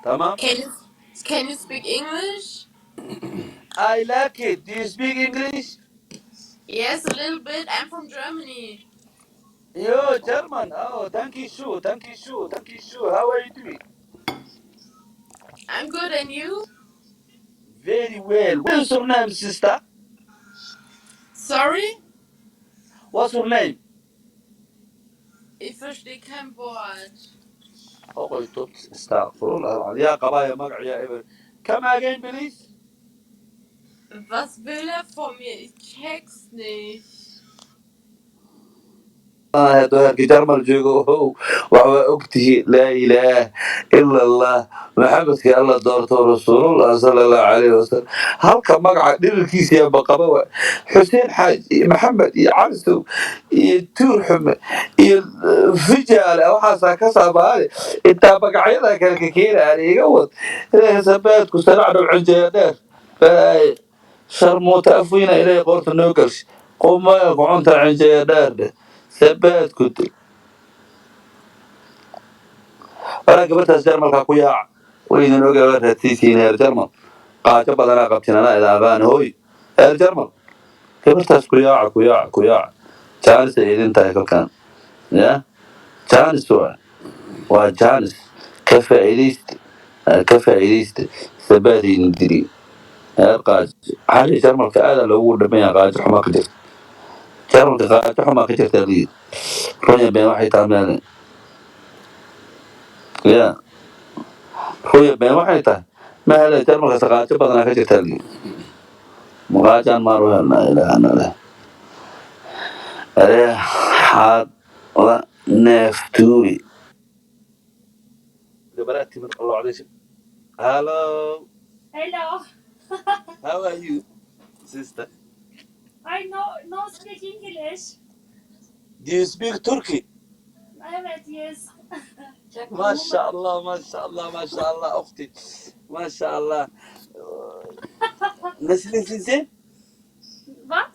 Tamam. Can you speak English? I like it. Do you speak English? Yes, a little bit. I'm from Germany. Yo, German. Oh, thank you, sure. Thank you, sure. Thank you, sure. How are you doing? I'm good, and you? Very well. What's your name, sister? Sorry? What's your name? Ich verstehe kein Wort. Oh, Astaghfirullah. Ya qabaya magac ya eber. Come again, please. Was will er von mir? Ich check's nicht. Heerkii Jarmal joogo, ohow, waxbaa ogtihiin. Laa ilaaha ila Allah, Maxamedkii Alla doorto, Rasuulullah sala Allahu calayhi wasalam. Halka magaca dhirirkiisa yaaba qaba wa Xuseen Xaaj iyo Maxamed iyo Calisow iyo Tuur Xume iyo Fijaale, waxaasaa ka saabaale intaa magacyada kale ka keenaana iga wad. Sabaadku saracdhow cinjeya dheer balaaye sharmuuta afweyna ilaahay qoorta noo galshay qumaya kucunta cinjeya dheer dheh sabaadku deg. Waraa gabartaas Jarmalka ku yaaca, way idin ogaa, waa raadsiisiin. Heer Jarmal qaajo badanaa qabtin, anaa idin aqaan. Hooy, heer Jarmal gabartaas ku yaaca, ku yaaca, ku yaaca. Jaanis ay idin tahay kolkaan ya jaanis waa jaanis, ka faa'iidaysta, ka faa'iidaysta. Sabaad idin diri heer qaajo xali. Jarmalka aadaa loogu dhaman yahay, qaajo xumaa ka jirta Jarmalka, qaajo xumaa ka jirta liid. Runya been waxay tahay meel ya ruya been waxay tahay mahale. Jarmalka qaajo badanaa ka jirta liid, maqaajaan maar u helnaa ilaahana leh aree xaad la neef tuuri gabaraa timid qalloocday. Hello. Hello. How are you, sister? I know no speak English. Do you speak Turkey? Evet, yes. ما شاء الله، ما شاء الله، ما شاء الله، اختي، ما شاء الله. Nasılsın sen? What?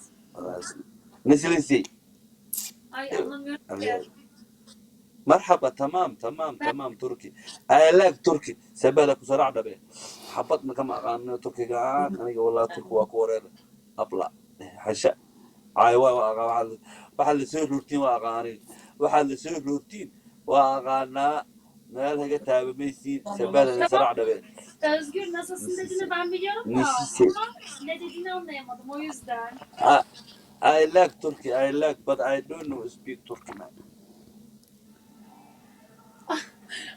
Nasılsın? Ay, anlamıyorum ki. مرحبا، تمام تمام. Ben تمام، تركي، I like Turkey. سبالك وسرعنا به حبطنا كما aqaan Turkiga aan aniga, wallahi Turki waa ku wareer. Abla xasha ay waa aqaan, waxa la soo roortiin waa aqaanay, waxa la soo roortiin waa aqaanaa, meel haga taabamaysiin sabalana Tamam. saracna be. Özgür, nasılsın dediğini ben biliyorum da Nasılsın? Ama ne dediğini anlayamadım o yüzden. I like Turkey, I like, but I don't know speak Turkey, man.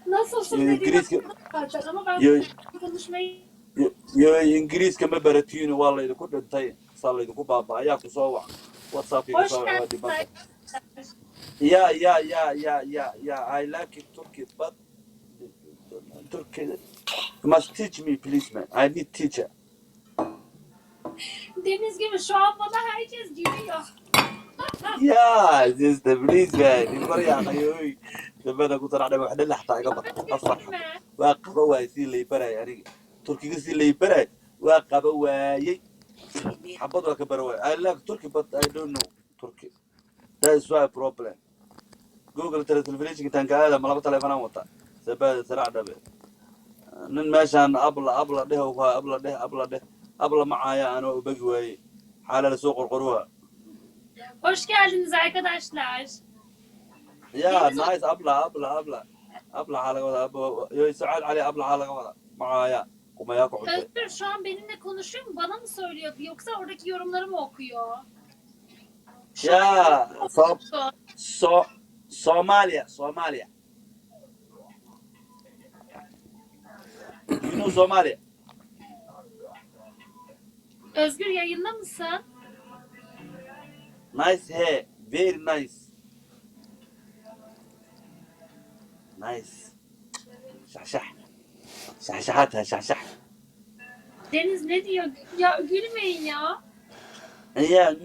Nasılsın Yo dediğini Ingiriiska anladım zaten ama ben yo konuşmayı yo Ingiriiska ma baratiino, waa laydinku dhintay, saa laydinku baaba ayaa ku soo wac WhatsAppkii ku Hoş soo wac, waa geldiniz dhibanta. Arkadaşlar. Yeah, I like it, Turkey, but Turkey you must teach me, please, man. I need teacher. Deniz gibi şu an bana herkes gülüyor. Yeah, sister, please, man. Ibaryaaqayoy dabada ku taracdhay wax dhinac xataa iga bar Özgür, afar xabo gülme. Waa qaba waayey sii lay barayay aniga Turkiga, sii lay barayay waa qaba waayey, xabad waa ka bara waayey. I like Turkey, but I don't know Turkey. That is why problem. Google Translation intaan ka aada ma laba taleefanaan wataa. Sabada saracdhabe nin meeshaan abla abla dheh waa abla dheh, abla dheh, abla macaaya anoo ubagi waaye xaala lasoo qorqoruha. Hoş geldiniz arkadaşlar. Ya. Deniz Nice. Abla abla abla abla xaa laga wadaa? Yo Sacaad Cali, abla xaa laga wadaa? Macaaya kumayaa ku xuntay. Özgür şu an benimle konuşuyor mu? Bana mı söylüyor yoksa oradaki yorumları mı okuyor? Şu an Ya yorumları mı so okuyorsun? So Somalia, Somalia, you know Somalia? Özgür, yayında mısın? Nice hair, very nice, nice. Shaxshax shaxshaxaadha shaxshax. Deniz ne diyor? Ya gülmeyin ya. Ya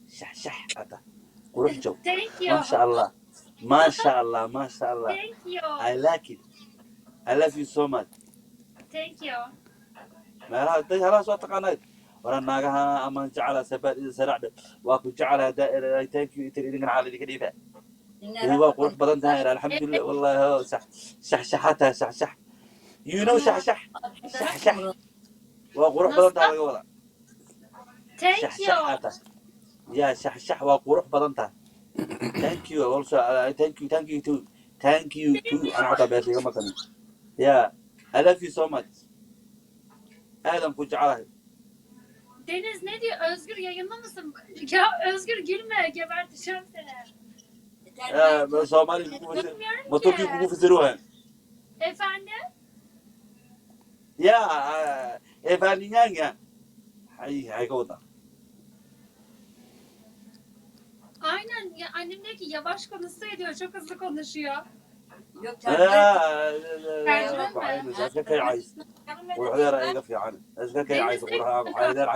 shaxshax hada qurux joog. Thank you. Maasha Allah, maasha Allah, maasha Allah. Thank you. I like it. I love you so much. Thank you. Meelaha day halaas waa taqaanayd wara naagaha amaan jeclaa sabaad idin saracdhe waa ku jeclaa daa'ira. Thank you itir idinkan xaal idinka dhiifa idin waa qurux badan tahay. Alxamdulilah, wallahi ho shaxshaxataa shaxshax. You know shaxshax? Shaxshax waa qurux badan tahay Nasıl? laga wadaa. Thank Shaxshax you. aa tahay. Yeah, shaxshax waa qurux badan tahay. Thank you also. Thank you, thank you too. Thank you too. Ana xataa beesha igama tanin. Yeah, I love you so much. Aadan ku jecelahay. Deniz ne diyor? Özgür yayında mısın? Ya Özgür gülme, geberteceğim seni. Ma Soomaali kugu fasir, Bilmiyorum ma ki. Turki kugu fasiruha? Efendim? Ya efendinyanga hay ka wadaa. Aynen ya, annem diyor ki yavaş konuşsa diyor, çok hızlı konuşuyor. Tercüme mi? Iska kay cays quruxdeera iga fiican, iska kay Deniz caysa ne quruxda caydeer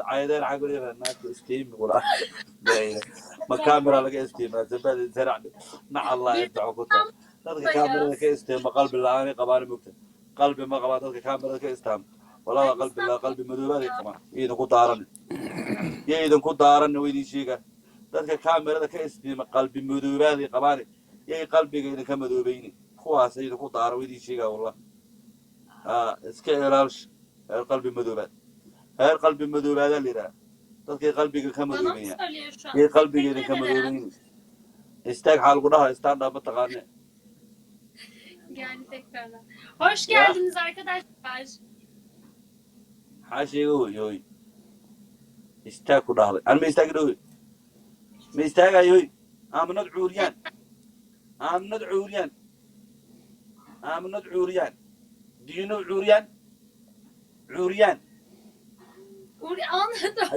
caydeer caguriga naagta istiimi qura ma kamera laga istiimaa zabada zarac nac Allah intacu ku taa dadka kamerada ka istiima qalbi la'aanay qabaan mugta qalbi ma qabaan dadka kamerada ka istaama walaa qalbi la qalbi madoobaday qabaan idinku daaran yo idinku daaran way idin sheegaa dadka kamerada ka istiima qalbi madoobaaday qabaan yay qalbiga idinka madoobayni kuwaas idinku daaran way idin sheegaa wallah. Iska ilaalsh heer qalbi madoobaad, heer qalbi madoobaada la yidhaha dadkay qalbiga ka Bana mı madoobeeyaan söylüyor şu an? yay qalbiga idinka Teşekkür ederim. madoobayni istaag xaa lagu dhahaa stand up ma taqaane. Yani tekrardan. Hoş Ya geldiniz arkadaşlar. Maxaa sheega hoy hoy istaag ku dhahday an ma istaagi dhowe ma istaagayo hoy. I'm not cuuriyaan, I'm not cuuriyaan, I'm not cuuriyaan. Do you know cuuriyaan? Cuuriyaan. Uri anladım.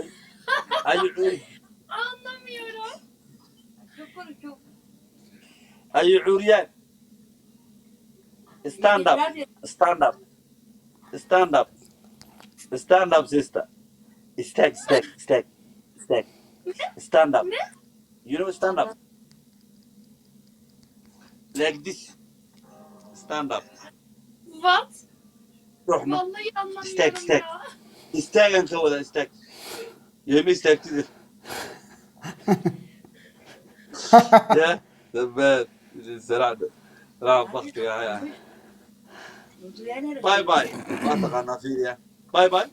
Ay ayu cuuri Anlamıyorum. ayu cuuriyaan. Stand up, stand up, stand up, stand up, sister. Istaag, istaag, istaag, istaag. Stand up. Ne? You know stand up? Like this. Stand up. What? Ruuxna Vallahi istaag anlamıyorum istaag ya. Istaagan ka wada istaag yema istaagtida ya dabbaad saracda raac baktiga haya. Bye bye waa taqaanaa fiiriya bye bye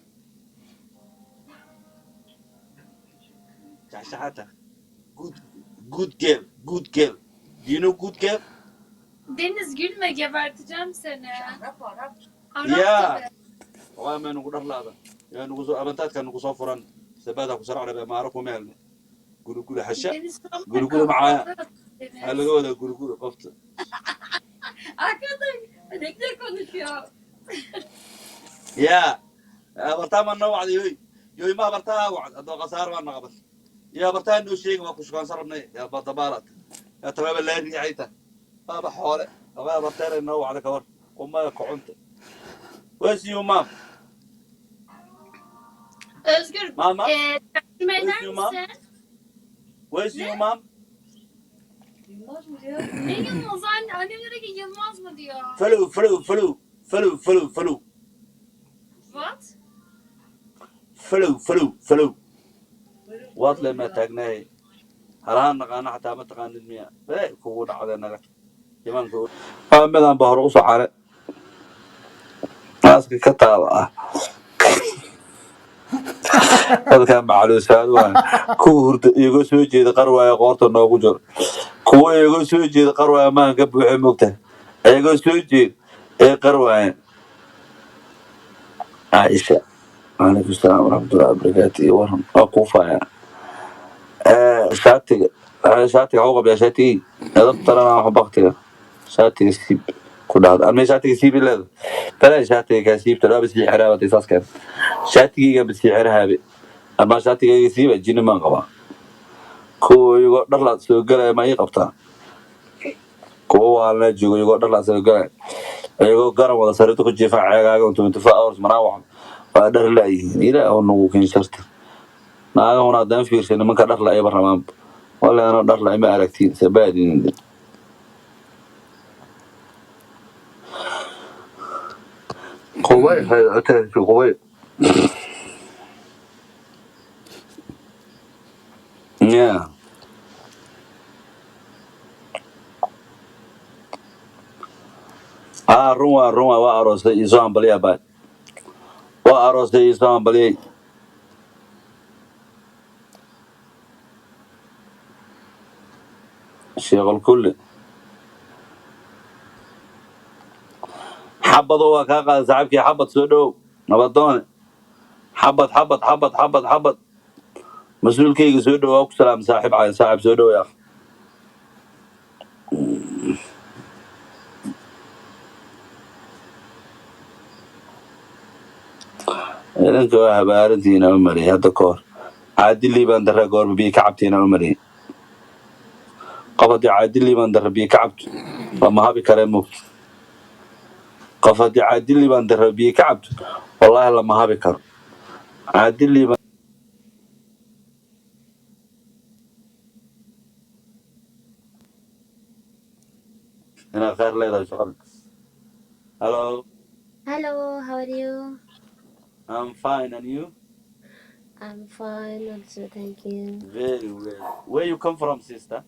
shaxshaxata. Good, good girl, good girl. Do you know good girl? Deniz gülme, geberteceğim seni. Arap Yeah. tabii. Waa ma nugu dharlaada yaa nugu soo abantaadka nugu soo furan sabaada ku saracda maaro kuma helno guriguri xasha Deniz tam guriguri macaaya maxaa Deniz. Laga wadaa guriguri qofta. Arkadaş ne güzel konuşuyor. Yaa abartaa ma noo wacday yoy yoy ma abartaa wacd haddoo khasaar baa naqabas iyo abartaa noo sheegin waa ku shukaansan rabnay yaa badabaalat yaa tabaaba laa riixayta baaba xoole aba abarteera noo wacda kawar qumada kocunta. Where's your mom? Özgür Mama? Tercüme Where's eder your mom? misin? Where's Ne? your mom? Ne Yılmaz anne? Annem dedi ki Yılmaz mı diyor. Follow, follow, follow, follow, follow, follow. What? Follow, follow, follow. Waad le ma taagnahay halahaan naqaana xataa ma taqaanid miya ee kugu dhacda naga imaanka waa midaan ba hore usoo care naaska ka taaba ah dadkan macaluusaad waan kuwa hurda iyago soo jeeda qarwaaya qoorta noogu jiro kuwa iyagoo soo jeeda qarwaaya maan ka buuxe mogta iyagoo soo jeed ee qarwaaya. Caaisha calaykum salaam waraxmatullahi wabarakaatu iyo waran waa kuu faaya shaatiga shaatiga waxu qabyaa shaatigii edab tarana wax baktiga shaatiga siib ku dhahda anmay shaatiga siibi leeda talaa shaatiga kaa siibta dhaaba sii xiraaba saas keen shaatigayga ba sii xirahaabe amaa shaatigayga siiba jini maan qabaa kuwa iyagoo dhar la soo galaya ma ii qabtaa kuwa waalna joogo iyagoo dhar la soo galaya iyagoo garan wada sariirta ku jiifa ceegaaga 24 hours manaa wacan waa dhar laayihiin ilaah oo nagu keen sharta naagahuna haddaan fiirsay nimanka dhar la ayba rabaanba walla anoo dhar la ima aragtiin sabaadin. Qubay qubay yeah. Haa, run waa, run waa, waa aroosay, iisoo hambaliya baa, waa aroosay, iisoo hambaliyay. Sheekhul kulli xabado waa kaa qaaday saaxiibkii. Xabad, soo dhowow, nabadoone. Xabad, xabad, xabad, xabad, xabad, mas-uulkayga, soo dhowow, waa ku salaam saaxiib cali. Saaxiib, soo dhowow yaa. Idinka waa habaarantiina u mariyay hadda ka hor. Caadilii baan darra goorma biyo ka cabtiina u mariyay. Qof haddii caadilii baan darra biyo ka cabto, lama habi karee mugto. Qof haddii caadilii baan darra biyo ka cabto, wallaahi lama habi karo. Caadilii baan inaad khayr leedahay shaqada. Hello. Hello, how are you? I'm fine, and you? I'm fine also, thank you. Very well. Where you come from, sister?